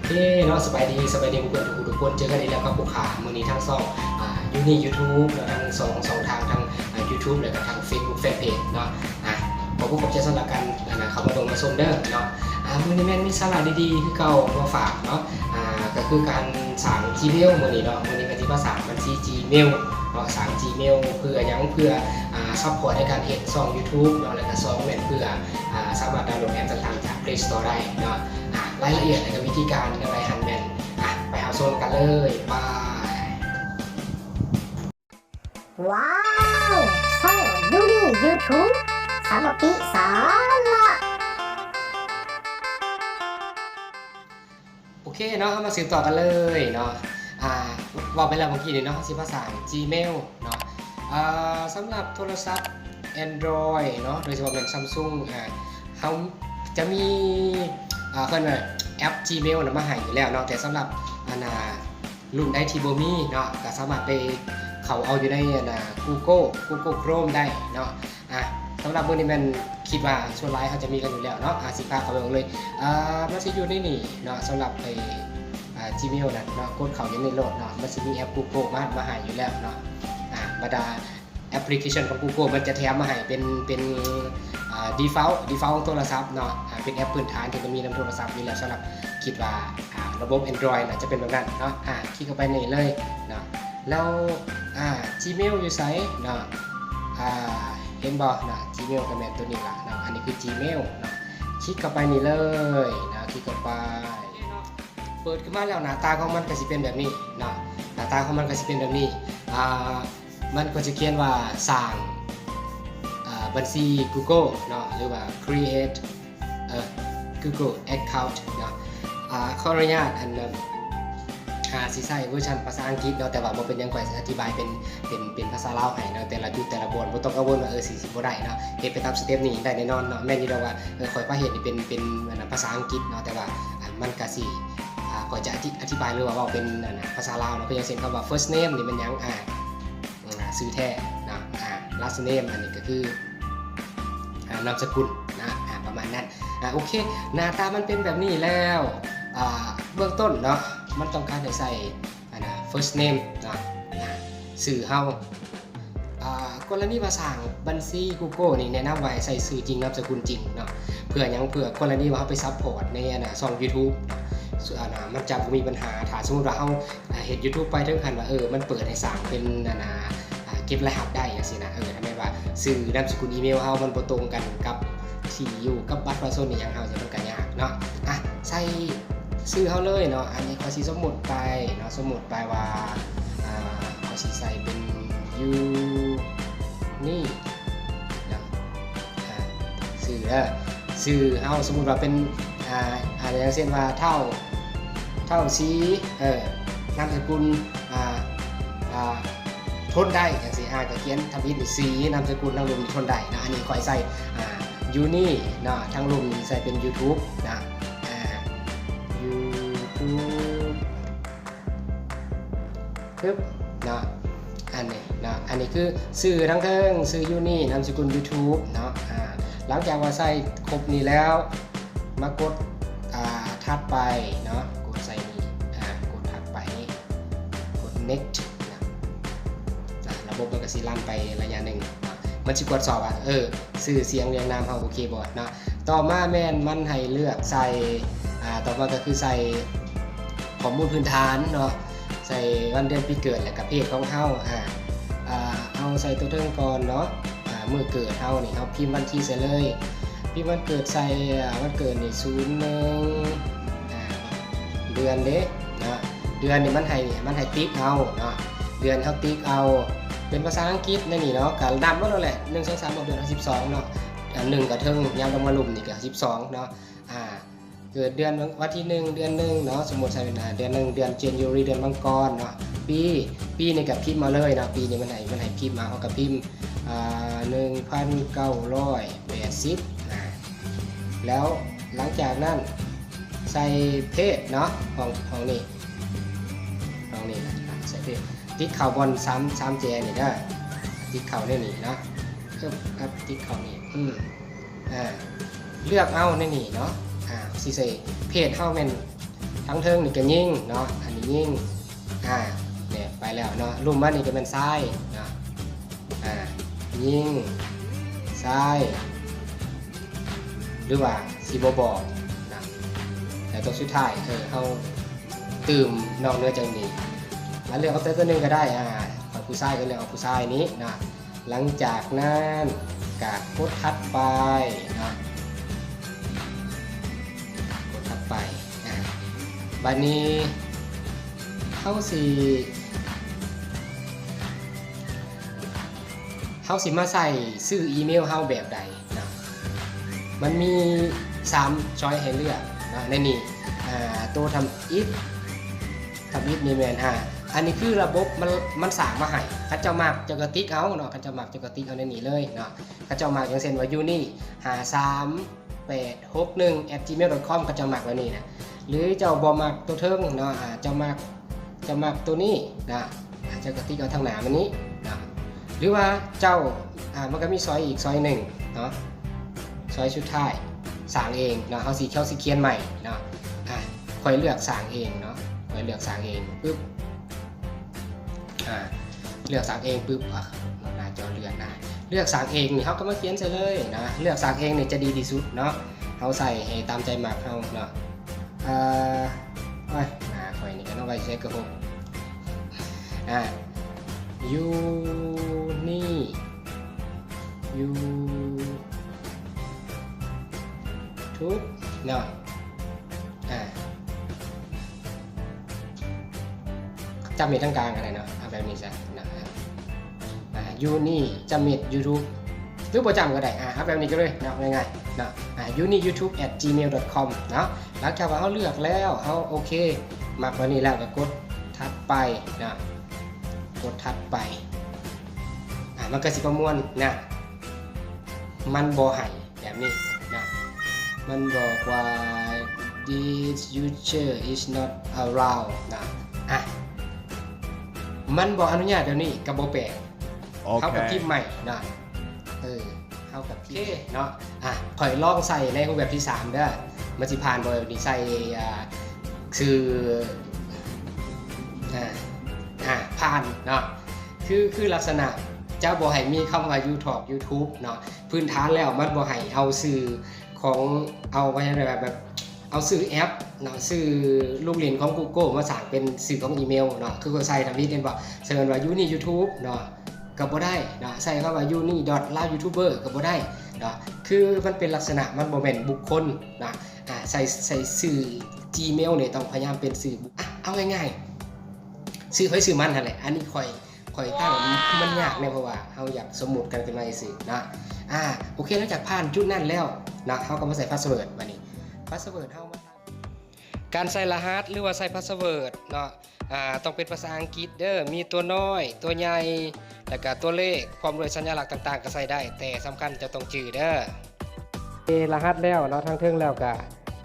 ເຄເນາະ ສະບາຍດີ ສະບາຍດີເພື່ອນໆທຸກໆຄົນ ເຈີກັນອີກແລ້ວກັບພວກຂ້າ ມື້ນີ້ທາງຊ່ອງ ອ່າ ຢູນີຢູທູບເນາະ ທັງສອງຊ່ອງທາງ ທັງ ອ່າ ຢູທູບ ແລະກະທາງເຟສບຸກແຟນເພຈເນາະ ອ່າ ຂໍຂອບຄຸນຂອບໃຈສຳລັບການ ອ່າ ເຂົ້າມາເບິ່ງມາຊົມເດີເນາະ ອ່າ ມື້ນີ້ແມ່ນມີສາລະດີໆຄືເກົ່າມາຝາກເນາະ ອ່າ ກະຄືການສ້າງຈີເມວມື້ນີ້ເນາະ ມື້ນີ້ກະຊິມາສ້າງບັນຊີຈີເມວເນາະ ສ້າງຈີເມວເພື່ອຫຍັງ ເພື່ອ ອ່າ ຊັບພອດໃນການເຮັດຊ່ອງຢູທູບເນາະ ແລະກະສອງແມ່ນເພື່ອ ອ່າ ສາມາດດາວໂຫຼດແອັບຕ່າງໆຈາກເພລສະໂຕໄດ້ເນາະ ອ່າ ລາຍລະອຽດ ແລະກະວິທີການແນວໃດຫັ້ນແມ່ນ ອ່າ ໄປເຮົາຊົມກັນເລີຍ ບາຍ. ວ້າວ ຊ່ອງຢູນີຢູທູບ ສາມາກິສາລະ. ໂອເຄເນາະ ເຮົາມາສືບຕໍ່ກັນເລີຍເນາະ ອ່າ ເວົ້າໄປແລ້ວເມື່ອກີ້ນີ້ເນາະ ເຮົາຊິມາສ້າງຈີເມວເນາະ ອ່າ ສຳລັບໂທລະສັບແອນດຣອຍເນາະ ໂດຍສະເພາະແມ່ນຊຳຊຸງ ອ່າ ເຮົາຈະມີ ອ່າ ເອີ້ນວ່າແອັບຈີເມວນະມາໃຫ້ຢູ່ແລ້ວເນາະ ແຕ່ສຳລັບ ອັນນ່າ ລຸ້ນໃດທີ່ບໍ່ມີເນາະ ກະສາມາດໄປເຂົ້າເອົາຢູ່ໃນ ອັນນ່າ ກູໂກ ກູໂກໂຄຣມໄດ້ເນາະ ອ່າ ສຳລັບມື້ນີ້ແມ່ນຄິດວ່າສ່ວນຫຼາຍເຮົາຈະມີກັນຢູ່ແລ້ວເນາະ ອ່າ ຊິພາເຂົ້າໄປເບິ່ງເລີຍ ອ່າ ມັນຊິຢູ່ໃນນີ້ເນາະ ສຳລັບໄອ້ ອ່າ ຈີເມວນັ້ນເນາະ ກົດເຂົ້າຢູ່ໃນໂລດເນາະ ມັນຊິມີແອັບກູໂກມາ ມາໃຫ້ຢູ່ແລ້ວເນາະ ອ່າ ບັນດາ ແອັບພລິເຄຊັນຂອງກູໂກມັນຈະແຖມມາໃຫ້ເປັນ ເປັນ ອ່າ ດີຟອລ ດີຟອລຂອງໂທລະສັບເນາະ ອ່າ ເປັນແອັບພື້ນຖານທີ່ມັນມີນຳໂທລະສັບຢູ່ແລ້ວ ສຳລັບ ຄິດວ່າ ອ່າ ລະບົບແອນດຣອຍນະຈະເປັນແບບນັ້ນເນາະ ອ່າ ຄລິກເຂົ້າໄປນີ້ເລີຍເນາະ ແລ້ວ ອ່າ ຈີເມວຢູ່ໃສເນາະ ອ່າ ເຫັນບໍ່ເນາະ ຈີເມວກະແມ່ນໂຕນີ້ລະເນາະ ອັນນີ້ຄືຈີເມວເນາະ ຄລິກເຂົ້າໄປນີ້ເລີຍເນາະ ຄລິກເຂົ້າໄປ ເປີດຂຶ້ນມາແລ້ວໜ້າຕາຂອງມັນກະຊິເປັນແບບນີ້ເນາະ ໜ້າຕາຂອງມັນກະຊິເປັນແບບນີ້ ອ່າ ມັນກໍຈະຂຽນວ່າສ້າງ ອ່າ ບັນຊີກູໂກເນາະ ຫຼືວ່າຄຣີເອດ ເອີ ກູໂກແອັກເຄົາເນາະ ອ່າ ຂໍອະນຸຍາດ ອັນ ອ່າ ຊິໃຊ້ເວີຊັນພາສາອັງກິດເນາະ ແຕ່ວ່າບໍ່ເປັນຫຍັງ ຂ້ອຍຊິອະທິບາຍເປັນ ເປັນ ເປັນພາສາລາວໃຫ້ເນາະ ແຕ່ລະຈຸດແຕ່ລະບ່ອນ ບໍ່ຕ້ອງກັງວົນວ່າ ເອີ ຊິ ຊິບໍ່ໄດ້ເນາະ ເຮັດໄປຕາມສະເຕັບນີ້ ໄດ້ແນ່ນອນເນາະ ແມ່ນຢູ່ດອກວ່າ ເອີ ຂ້ອຍພາເຮັດນີ້ເປັນ ເປັນ ອັນ ພາສາອັງກິດເນາະ ແຕ່ວ່າ ອ່າ ມັນກະຊິ ອ່າ ຂ້ອຍຈະອະທິ ອະທິບາຍ ຫຼືວ່າເວົ້າເປັນ ອັນ ພາສາລາວເນາະ ຄືຢ່າງເຊັ່ນຄຳວ່າເຟີສເນມນີ້ແມ່ນຫຍັງ ອ່າ ອ່າ ຊື່ແທ້ເນາະ ອ່າ ລາສເນມ ອັນນີ້ກະຄື ອ່າ ນາມສະກຸນນະ ອ່າ ປະມານນັ້ນ ອ່າ ໂອເຄ ໜ້າຕາມັນເປັນແບບນີ້ແລ້ວ ອ່າ ເບື້ອງຕົ້ນເນາະ ມັນຕ້ອງການໃຫ້ໃສ່ ອັນນ່າ ເຟີສເນມເນາະ ອ່າ ຊື່ເຮົາ ອ່າ ກໍລະນີວ່າສ້າງບັນຊີກູໂກນີ້ ແນະນຳວ່າໃຫ້ໃສ່ຊື່ຈິງນາມສະກຸນຈິງເນາະ ເພື່ອຫຍັງ ເພື່ອກໍລະນີວ່າເຮົາໄປຊັບພອດໃນ ອັນນ່າ ຊ່ອງຢູທູບເນາະ ສ່ວນ ອັນນ່າ ມັນຈະບໍ່ມີບັນຫາ ຖ້າສົມມຸດວ່າເຮົາ ອ່າ ເຮັດຢູທູບໄປເຖິງຂັ້ນວ່າ ເອີ ມັນເປີດໃຫ້ສ້າງເປັນ ອັນນ່າ ອ່າ ເກັບລາຍຮັບໄດ້ຈັ່ງຊີ້ນະ ເອີ ຖ້າແມ່ນວ່າຊື່ນາມສະກຸນອີເມວເຮົາມັນບໍ່ຕົງກັນກັບທີ່ຢູ່ກັບບັດປະຊາຊົນອີ່ຫຍັງເຮົາ ມັນກະຍາກເນາະ ອ່ະ ໃສ່ຊື່ເຮົາເລີຍເນາະ ອັນນີ້ຂ້ອຍຊິສົມມຸດໄປເນາະ ສົມມຸດໄປວ່າ ອ່າ ຂ້ອຍຊິໃສ່ເປັນຢູນີເນາະ ອ່າ ຊື່ເດີ ຊື່ເຮົາສົມມຸດວ່າເປັນ ອ່າ ອ່າ ຢ່າງເຊັ່ນວ່າ ທ້າວ ທ້າວສີ ເອີ ນາມສະກຸນ ອ່າ ອ່າ ທົນໄດ້ ຈັ່ງຊີ້ ອ່າ ກະຂຽນທຳອິດນີ້ ສີ ນາມສະກຸນທາງລຸ່ມນີ້ ທົນໄດ້ນະ ອັນນີ້ຂ້ອຍໃສ່ ອ່າ ຢູນີເນາະ ທາງລຸ່ມນີ້ໃສ່ເປັນຢູທູບນະ ອ່າ ຢູທູບ ປຶບເນາະ ອັນນີ້ເນາະ ອັນນີ້ຄືຊື່ທາງເທິງ ຊື່ຢູນີ ນາມສະກຸນຢູທູບເນາະ ອ່າ ຫຼັງຈາກວ່າໃສ່ຄົບນີ້ແລ້ວ ມາກົດ ອ່າ ຖັດໄປເນາະ ກົດໃສ່ນີ້ ອ່າ ກົດຖັດໄປນີ້ ກົດເນັກນະ ອ່າ ລະບົບມັນກະຊິລັນໄປໄລຍະໜຶ່ງເນາະ ມັນຊິກວດສອບວ່າ ເອີ ຊື່ສຽງລຽງນາມເຮົາໂອເຄບໍ່ເນາະ ຕໍ່ມາແມ່ນມັນໃຫ້ເລືອກໃສ່ ອ່າ ຕໍ່ມາກະຄືໃສ່ຂໍ້ມູນພື້ນຖານເນາະ ໃສ່ວັນເດືອນປີເກີດ ແລະກະເພດຂອງເຮົາ ອ່າ ອ່າ ເຮົາໃສ່ໂຕເທິງກ່ອນເນາະ ອ່າ ມື້ເກີດເຮົານີ້ ເຮົາພິມວັນທີໃສ່ເລີຍ ພິມວັນເກີດໃສ່ ອ່າ ວັນເກີດນີ້ ສູນໜຶ່ງ ອ່າ ເດືອນເດ້ເນາະ ເດືອນນີ້ມັນໃຫ້ ມັນໃຫ້ຕິກເອົາເນາະ ເດືອນເຮົາຕິກເອົາ ເປັນພາສາອັງກິດໃນນີ້ເນາະ ກະນັບມາໂລດແຫຼະ ໜຶ່ງ ສອງ ສາມ ເອົາເດືອນເຮົາສິບສອງເນາະ ອ່າ ໜຶ່ງກະເທິງ ຍາວລົງມາລຸ່ມນີ້ກະສິບສອງເນາະ ອ່າ ເກີດເດືອນວັນທີໜຶ່ງ ເດືອນໜຶ່ງເນາະ ສົມມຸດໃສ່ເປັນ ອ່າ ເດືອນໜຶ່ງ ເດືອນ January ເດືອນມັງກອນເນາະ ປີ ປີນີ້ກະພິມເອົາເລີຍເນາະ ປີນີ້ມັນໃຫ້ ມັນໃຫ້ພິມມາ ເຮົາກະພິມ ອ່າ ໜຶ່ງພັນເກົ້າຮ້ອຍແປດສິບ ອ່າ ແລ້ວຫຼັງຈາກນັ້ນໃສ່ເພດເນາະ ຫ້ອງ ຫ້ອງນີ້ ຫ້ອງນີ້ນະ ໃສ່ເພດ ຕິກເຂົ້າບ່ອນສາມ ສາມແຈນີ້ເດີ ຕິກເຂົ້າໃນນີ້ເນາະ ເອີ ຕິກເຂົ້ານີ້ ອືມ ອ່າ ເລືອກເອົາໃນນີ້ເນາະ ອ່າ ຊິໃສ່ເພດເຮົາແມ່ນ ທາງເທິງນີ້ກໍຍິງເນາະ ອັນນີ້ຍິງ ອາ ແນະ ໄປແລ້ວເນາະ ລຸ່ມມານີ້ກໍແມ່ນຊາຍເນາະ ອາ ຍິງຊາຍ ຫຼືວ່າຊິບໍ່ບອກນະ ແລ້ວຕົວສຸດທ້າຍ ເອີ ເຮົາຕື່ມນອກເໜືອຈາກນີ້ ອາ ເລືອກເອົາແຕ່ຕົວໜຶ່ງກໍໄດ້ ອາ ຂ້ອຍຜູ້ຊາຍກໍເລືອກເອົາຜູ້ຊາຍນີ້ນະ ຫຼັງຈາກນັ້ນກໍກົດຖັດໄປເນາະ ກົດຖັດໄປ ອາ ບາດນີ້ເຮົາຊິ ເຮົາຊິມາໃສ່ຊື່ອີເມວເຮົາແບບໃດນະ ມັນມີສາມຊ້ອຍໃຫ້ເລືອກນະ ໃນນີ້ ອາ ໂຕທຳອິດ ທຳອິດນີ້ແມ່ນ ອາ ອັນນີ້ຄືລະບົບມັນ ມັນສ້າງມາໃຫ້ ຄັນເຈົ້າມັກເຈົ້າກໍຕິກເອົາເນາະ ຄັນເຈົ້າມັກເຈົ້າກໍຕິກເອົາໃນນີ້ເລີຍເນາະ ຄັນເຈົ້າມັກ ຢ່າງເຊັ່ນວ່າ ຢູນີ ຫ້າສາມ ແປດຫົກໜຶ່ງ ແອັດຈີເມວດອດຄອມ ເຂົາເຈົ້າມັກແບບນີ້ນະ ຫຼືເຈົ້າບໍ່ມັກຕົວເທິງເນາະ ອາ ເຈົ້າມັກ ເຈົ້າມັກຕົວນີ້ນະ ອາ ເຈົ້າກໍຕິກເອົາທາງໜ້າມັນນີ້ນະ ຫຼືວ່າເຈົ້າ ອາ ມັນກໍມີຊ້ອຍອີກຊ້ອຍໜຶ່ງເນາະ ຊ້ອຍສຸດທ້າຍ ສ້າງເອງເນາະ ເຮົາຊິ ເຮົາຊິຂຽນໃໝ່ເນາະ ອາ ຂ້ອຍເລືອກສ້າງເອງເນາະ ຂ້ອຍເລືອກສ້າງເອງ ປຶບ ອາ ເລືອກສ້າງເອງປຶບ ອາ ໜ້າຈໍເລື່ອນນະ ເລືອກສ້າງເອງນີ້ ເຮົາກໍມາຂຽນໃສ່ເລີຍນະ ເລືອກສ້າງເອງນີ້ຈະດີທີ່ສຸດເນາະ ເຮົາໃສ່ໃຫ້ຕາມໃຈມັກເຮົາເນາະ ເອີ ໂອ້ຍ ໜ້າຂ້ອຍນີ້ກໍເອົາໄວ້ໃສ່ກະໂພກ ອາ ຢູນີ ຢູ ທູບເນາະ ອາ ຈຳເມັດທາງກາງກໍໄດ້ເນາະ ເອົາແບບນີ້ຊະນະ ອາ ຢູນີ ຈຳເມັດ ຢູທູບ ຫຼືບໍ່ຈຳກໍໄດ້ ອາ ເອົາແບບນີ້ກໍເລີຍເນາະ ງ່າຍໆເນາະ ອາ ຢູນີຢູທູບ ແອັດຈີເມວດອດຄອມ ເນາະ ຫຼັງຈາກວ່າເຮົາເລືອກແລ້ວ ເຮົາໂອເຄ ມັກແບບນີ້ແລ້ວກໍກົດຖັດໄປເນາະ ກົດຖັດໄປ ອາ ມັນກໍຊິປະມວນນະ ມັນບໍ່ໃຫ້ ແບບນີ້ນະ ມັນບອກວ່າ this user is not allowed ນະ ອາ ມັນບໍ່ອະນຸຍາດແບບນີ້ກໍບໍ່ແປ ໂອເຄ ເຮົາກໍພິມໃໝ່ນະ ເອີ ເຮົາກໍພິມ ໂອເຄເນາະ ອາ ຂ້ອຍລອງໃສ່ໃນຮູບແບບທີສາມເດີ ມັນຊິຜ່ານບໍ່ ແບບນີ້ໃສ່ ອາ ຊື່ ອາ ອາ ຜ່ານເນາະ ຄື ຄືລັກສະນະຈະບໍ່ໃຫ້ມີຄຳວ່າ You Talk YouTube ເນາະ ພື້ນຖານແລ້ວມັນບໍ່ໃຫ້ເອົາຊື່ຂອງ ເອົາໄວ້ແບບ ແບບ ເອົາຊື່ແອັບເນາະ ຊື່ລູກຫຼິ້ນຂອງ Google ມາສ້າງເປັນຊື່ຂອງອີເມວເນາະ ຄືຂ້ອຍໃສ່ທຳອິດ ເຫັນບໍ່ ເຊິ່ງວ່າ You Need YouTube ເນາະ ກໍບໍ່ໄດ້ເນາະ ໃສ່ຄຳວ່າ You Need ດອດລາວຢູທູບເບີ ກໍບໍ່ໄດ້ເນາະ ຄືມັນເປັນລັກສະນະ ມັນບໍ່ແມ່ນບຸກຄົນເນາະ ອາ ໃສ່ ໃສ່ຊື່ Gmail ນີ້ຕ້ອງພະຍາຍາມເປັນຊື່ບຸກ ອາ ເອົາງ່າຍໆ ຊື່ໃຜຊື່ມັນຫັ້ນແຫຼະ ອັນນີ້ຂ້ອຍ ຂ້ອຍຕັ້ງ ມັນຍາກແດ່ ເພາະວ່າເຮົາຢາກສົມມຸດກັນຂຶ້ນມາຊື່ໆເນາະ ອາ ໂອເຄ ຫຼັງຈາກຜ່ານຈຸດນັ້ນແລ້ວເນາະ ເຮົາກໍມາໃສ່ພາສເວີດ ບາດນີ້ພາສເວີດເຮົາມາຕັ້ງ ການໃສ່ລະຫັດ ຫຼືວ່າໃສ່ພາສເວີດເນາະ ອາ ຕ້ອງເປັນພາສາອັງກິດເດີ ມີຕົວນ້ອຍ ຕົວໃຫຍ່ ແລ້ວກະຕົວເລກ ພ້ອມດ້ວຍສັນຍາລັກຕ່າງໆ ກໍໃສ່ໄດ້ ແຕ່ສຳຄັນເຈົ້າຕ້ອງຈື່ເດີ. ເອ ລະຫັດແລ້ວເນາະ ທາງເທິງແລ້ວກະ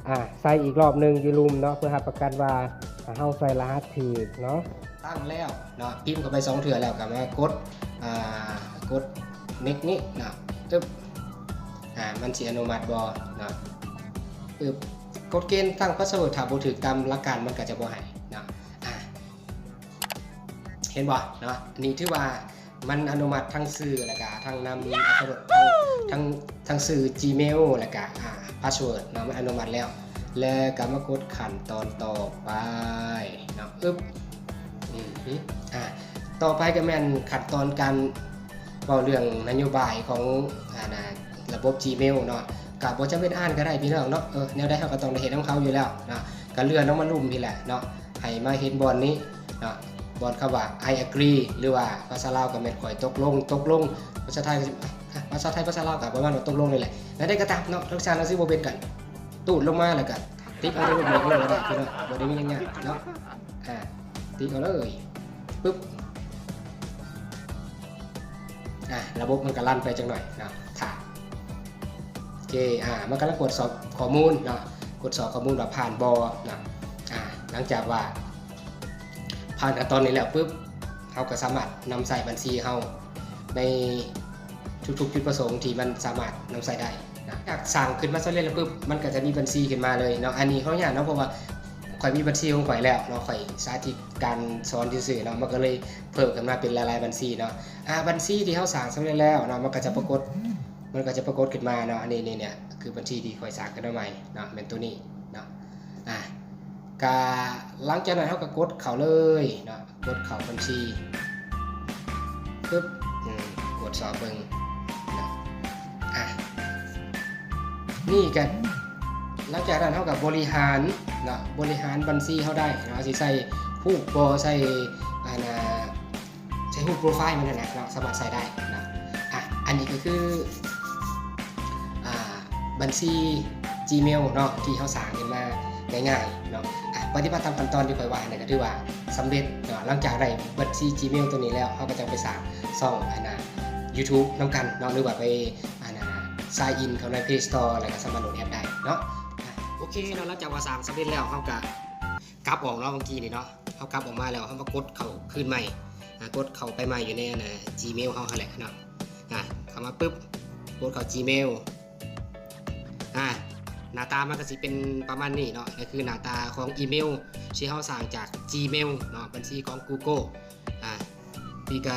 ອາ ໃສ່ອີກລອບໜຶ່ງຢູ່ລຸ່ມເນາະ ເພື່ອຮັບປະກັນວ່າ ອາ ເຮົາໃສ່ລະຫັດຖືກເນາະ. ຕັ້ງແລ້ວເນາະ ພິມເຂົ້າໄປສອງເທື່ອແລ້ວກໍມາກົດ ອາ ກົດ next ນີ້ເນາະ ປຶບ ອາ ມັນຊິອະນຸມັດບໍ່ເນາະ ປຶບ ກົດເກນຕັ້ງພາສເວີດ ຖ້າບໍ່ຖືກຕາມຫຼັກການມັນກໍຈະບໍ່ໃຫ້ເນາະ ອາ ເຫັນບໍ່ເນາະ ນີ້ຖືວ່າ ມັນອະນຸມັດທັງຊື່ ແລ້ວກະທັງນາມອັກຂະລົດ ທັງ ທັງຊື່ Gmail ແລ້ວກະ ອາ ພາສເວີດເນາະ ມັນອະນຸມັດແລ້ວ ແລ້ວກະມາກົດຂັ້ນຕອນຕໍ່ໄປເນາະ ອຶບ ອື ອາ ຕໍ່ໄປກະແມ່ນຂັ້ນຕອນການເວົ້າເລື່ອງນະໂຍບາຍຂອງ ອາ ນະ ລະບົບ Gmail ເນາະ ກະບໍ່ຈຳເປັນອ່ານກະໄດ້ພີ່ນ້ອງເນາະ ເອີ ແນວໃດເຮົາກະຕ້ອງໄດ້ເຮັດນຳເຂົາຢູ່ແລ້ວເນາະ ກະເລື່ອນລົງມາລຸ່ມພີ້ແຫຼະເນາະ ໃຫ້ມາເຫັນບ່ອນນີ້ເນາະ ບ່ອນຄຳວ່າ I agree ຫຼືວ່າພາສາລາວກໍແມ່ນຂ້ອຍຕົກລົງ ຕົກລົງ ພາສາໄທກໍຊິ ພາສາໄທ ພາສາລາວກໍປະມານວ່າຕົກລົງນີ້ແຫຼະ ແນວໃດກໍຕາມເນາະ ທັກສາໜັງສືບໍ່ເປັນກໍຕູດລົງມາ ແລ້ວກໍຕິກເອົາແຕ່ຮູບນີ້ເລີຍກໍໄດ້ພີ່ນ້ອງ ບໍ່ໄດ້ມີຫຍັງຍາກເນາະ ອາ ຕິກເອົາເລີຍ ປຶບ ອາ ລະບົບມັນກໍລັນໄປຈັກໜ້ອຍເນາະ ຖ້າ ໂອເຄ ອາ ມັນກຳລັງກວດສອບຂໍ້ມູນເນາະ ກວດສອບຂໍ້ມູນວ່າຜ່ານບໍ່ເນາະ ອາ ຫຼັງຈາກວ່າຜ່ານຂັ້ນຕອນນີ້ແລ້ວປຶບ ເຮົາກໍສາມາດນຳໃຊ້ບັນຊີເຮົາໃນທຸກໆຈຸດປະສົງທີ່ມັນສາມາດນຳໃຊ້ໄດ້ເນາະ ຈາກສ້າງຂຶ້ນມາສຳເລັດແລ້ວປຶບ ມັນກໍຈະມີບັນຊີຂຶ້ນມາເລີຍເນາະ ອັນນີ້ຂໍອະນຸຍາດເນາະ ເພາະວ່າ ຂ້ອຍມີບັນຊີຂອງຂ້ອຍແລ້ວເນາະ, ຂ້ອຍສາທິດການສອນຊື່ໆເນາະ, ມັນກໍເລີຍເພີ່ມຂຶ້ນມາເປັນຫຼາຍໆບັນຊີເນາະ. ອາ ບັນຊີທີ່ເຮົາສ້າງສຳເລັດແລ້ວເນາະ ມັນກໍຈະປາກົດ ມັນກໍຈະປາກົດຂຶ້ນມາເນາະ. ອັນນີ້ ນີ້ ນີ້ຄືບັນຊີທີ່ຂ້ອຍສ້າງຂຶ້ນມາໃໝ່ເນາະ, ແມ່ນໂຕນີ້ເນາະ. ອາ ກະຫຼັງຈາກນັ້ນເຮົາກໍກົດເຂົ້າເລີຍເນາະ, ກົດເຂົ້າບັນຊີປຶບ ອືມ ກວດສອບເບິ່ງເນາະ. ອາ ນີ້ກໍ ຫຼັງຈາກນັ້ນເຮົາກໍບໍລິຫານເນາະ, ບໍລິຫານບັນຊີເຮົາໄດ້ເນາະ, ເຮົາຊິໃສ່ຮູບບໍ່ ໃສ່ ອັນນ່າ ໃສ່ຮູບໂປຣໄຟລ໌ມັນຫັ້ນນະເນາະ, ສາມາດໃສ່ໄດ້ເນາະ. ອາ ອັນນີ້ກໍຄື ອາ ບັນຊີ Gmail ເນາະ ທີ່ເຮົາສ້າງຂຶ້ນມາງ່າຍໆເນາະ. ອາ ປະຕິບັດຕາມຂັ້ນຕອນທີ່ຂ້ອຍວ່ານັ້ນກໍຖືວ່າສຳເລັດເນາະ. ຫຼັງຈາກໄດ້ບັນຊີ Gmail ຕົວນີ້ແລ້ວ ເຮົາກໍຈະໄປສ້າງຊ່ອງ ອັນນ່າ YouTube ນຳກັນເນາະ ຫຼືວ່າໄປ ອັນນ່າ sign in ເຂົ້າໃນ Play Store ແລ້ວກໍສາມາດໂຫຼດແອັບໄດ້ເນາະ. ອາ ໂອເຄເນາະ, ຫຼັງຈາກວ່າສ້າງສຳເລັດແລ້ວ ເຮົາກໍ ກັບອອກເນາະ ເມື່ອກີ້ນີ້ເນາະ, ເຮົາກັບອອກມາແລ້ວ ເຮົາມາກົດເຂົ້າຄືນໃໝ່ ອາ ກົດເຂົ້າໄປໃໝ່ຢູ່ໃນ ອັນນ່າ Gmail ເຮົາຫັ້ນແຫຼະເນາະ. ອາ ເຂົ້າມາປຶບ ກົດເຂົ້າ Gmail ອາ ໜ້າຕາມັນກໍຊິເປັນປະມານນີ້ເນາະ, ກໍຄືໜ້າຕາຂອງອີເມວທີ່ເຮົາສ້າງຈາກ Gmail ເນາະ, ບັນຊີຂອງ Google. ອາ ນີ້ກໍ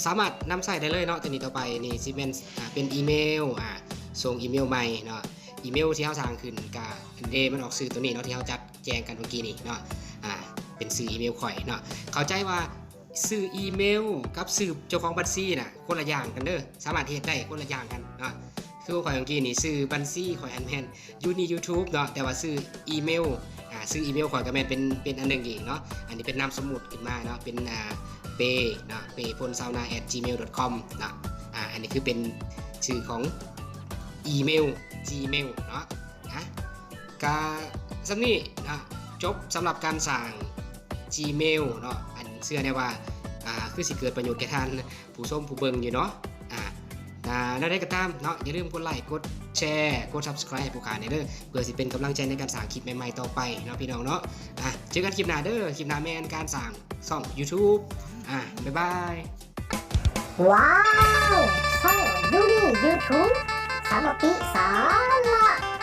ສາມາດນຳໃຊ້ໄດ້ເລີຍເນາະ. ແຕ່ນີ້ຕໍ່ໄປນີ້ຊິແມ່ນ ອາ ເປັນອີເມວ ອາ ສົ່ງອີເມວໃໝ່ເນາະ, ອີເມວທີ່ເຮົາສ້າງຂຶ້ນກໍເດ ມັນອອກຊື່ຕົວນີ້ເນາະ ທີ່ເຮົາຈັດ ແຈ້ງກັນເມື່ອກີ້ນີ້ເນາະ, ອາ ເປັນຊື່ອີເມວຂ້ອຍເນາະ. ເຂົ້າໃຈວ່າຊື່ອີເມວກັບຊື່ເຈົ້າຂອງບັນຊີນະ ຄົນລະຢ່າງກັນເດີ, ສາມາດເຮັດໄດ້ຄົນລະຢ່າງກັນເນາະ. ຄືຂອງຂ້ອຍເມື່ອກີ້ນີ້ ຊື່ບັນຊີຂ້ອຍຫັ້ນແມ່ນ Uni YouTube ເນາະ, ແຕ່ວ່າຊື່ອີເມວ ອາ ຊື່ອີເມວຂ້ອຍກໍແມ່ນເປັນ ເປັນອັນໜຶ່ງອີກເນາະ. ອັນນີ້ເປັນນາມສົມມຸດຂຶ້ນມາເນາະ, ເປັນ ອາ ເປເນາະ, ເປພົນຊາວນາ ແອັດ ຈີເມວ ດອດ ຄອມ ເນາະ. ອາ ອັນນີ້ຄືເປັນຊື່ຂອງອີເມວ Gmail ເນາະ. ອາ ກະສ່ຳນີ້ເນາະ, ຈົບສຳລັບການສ້າງ Gmail ເນາະ. ອັນເຊື່ອແນ່ວ່າ ອາ ຄືຊິເກີດປະໂຫຍດແກ່ທ່ານຜູ້ຊົມຜູ້ເບິ່ງຢູ່ເນາະ. ອາ ແນວໃດກໍຕາມເນາະ, ຢ່າລືມກົດໄລ ກົດແຊ ກົດ Subscribe ໃຫ້ພວກຂ້າແດ່ເດີ, ເພື່ອຊິເປັນກຳລັງໃຈໃນການສ້າງຄລິບໃໝ່ໆຕໍ່ໄປເນາະ ພີ່ນ້ອງເນາະ. ອາ ເຈີກັນຄລິບໜ້າເດີ, ຄລິບໜ້າແມ່ນການສ້າງຊ່ອງ YouTube. ອາ ບາຍບາຍ. ວ້າວ ຊ່ອງ Uni YouTube ສາມັກຄີສາລະ.